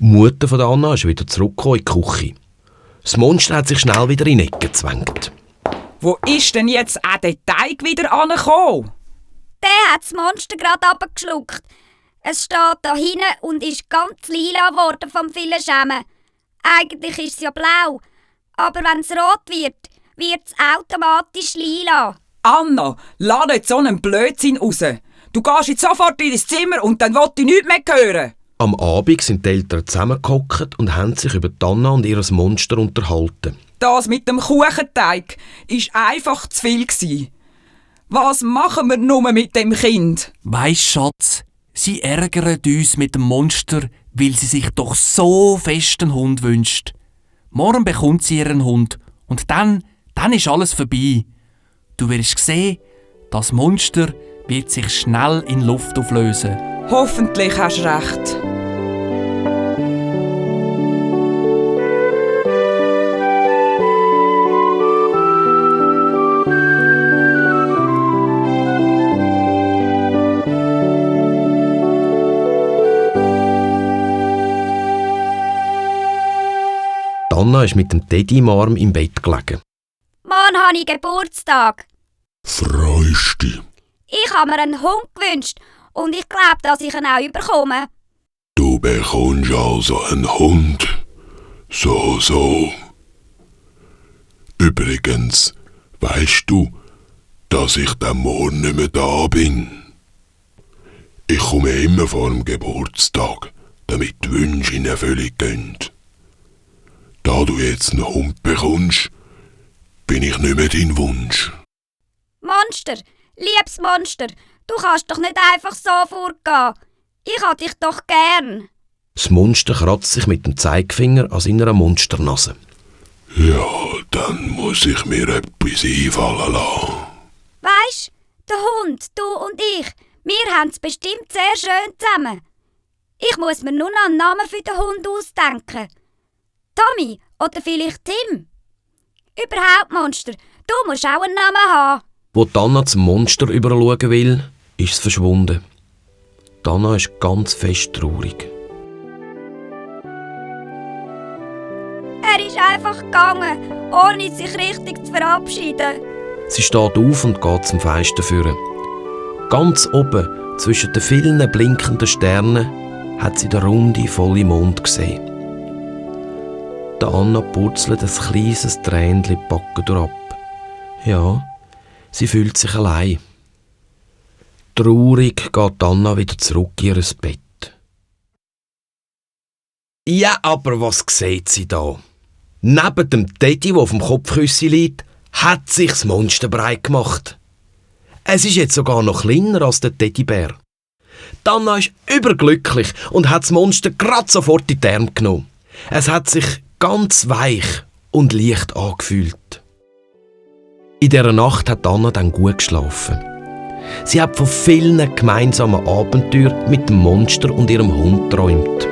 Die Mutter von Anna ist wieder zurückgekommen in die Küche. Das Monster hat sich schnell wieder in die Ecke gezwängt. Wo ist denn jetzt auch der Teig wieder angekommen? Der hat das Monster gerade abgeschluckt. Es steht da hinten und ist ganz lila geworden vom vielen Schämen. Eigentlich ist es ja blau, aber wenn es rot wird, wird es automatisch lila. Anna, lass nicht so einen Blödsinn raus. Du gehst jetzt sofort in dein Zimmer und dann will ich nichts mehr hören. Am Abend sind die Eltern zusammengehockt und haben sich über Anna und ihr Monster unterhalten. Das mit dem Kuchenteig war einfach zu viel gewesen. Was machen wir nur mit dem Kind? Weisst, Schatz, sie ärgern uns mit dem Monster, weil sie sich doch so fest einen Hund wünscht. Morgen bekommt sie ihren Hund und dann ist alles vorbei. Du wirst sehen, das Monster wird sich schnell in Luft auflösen. Hoffentlich hast du recht. Anna ist mit dem Teddy im Arm im Bett gelegen. Morgen habe ich Geburtstag. Freust dich? Ich habe mir einen Hund gewünscht und ich glaube, dass ich ihn auch bekomme. Du bekommst also einen Hund. So. Übrigens, weisst du, dass ich dann morgen nicht mehr da bin? Ich komme immer vor dem Geburtstag, damit die Wünsche in Erfüllung gehen. Da du jetzt einen Hund bekommst, bin ich nicht mehr dein Wunsch. Monster, liebes Monster, du kannst doch nicht einfach so fortgehen. Ich habe dich doch gern. Das Monster kratzt sich mit dem Zeigefinger an seiner Monsternase. Ja, dann muss ich mir etwas einfallen lassen. Weisst, der Hund, du und ich, wir haben es bestimmt sehr schön zusammen. Ich muss mir nur noch einen Namen für den Hund ausdenken. Tommy oder vielleicht Tim. Überhaupt, Monster, du musst auch einen Namen haben. Wo Anna zum Monster überschauen will, ist es verschwunden. Anna ist ganz fest traurig. Er ist einfach gegangen, ohne sich richtig zu verabschieden. Sie steht auf und geht zum Fenster führen. Ganz oben, zwischen den vielen blinkenden Sternen, hat sie den runden, vollen Mond gesehen. Der Anna purzelt ein kleines Tränchen die Backe durch ab. Ja, sie fühlt sich allein. Traurig geht Anna wieder zurück in ihr Bett. Ja, aber was sieht sie da? Neben dem Teddy, der auf dem Kopfkissen liegt, hat sich das Monster breit gemacht. Es ist jetzt sogar noch kleiner als der Teddybär. Anna ist überglücklich und hat das Monster gerade sofort in die Arme genommen. Es hat sich ganz weich und leicht angefühlt. In dieser Nacht hat Anna dann gut geschlafen. Sie hat von vielen gemeinsamen Abenteuern mit dem Monster und ihrem Hund geträumt.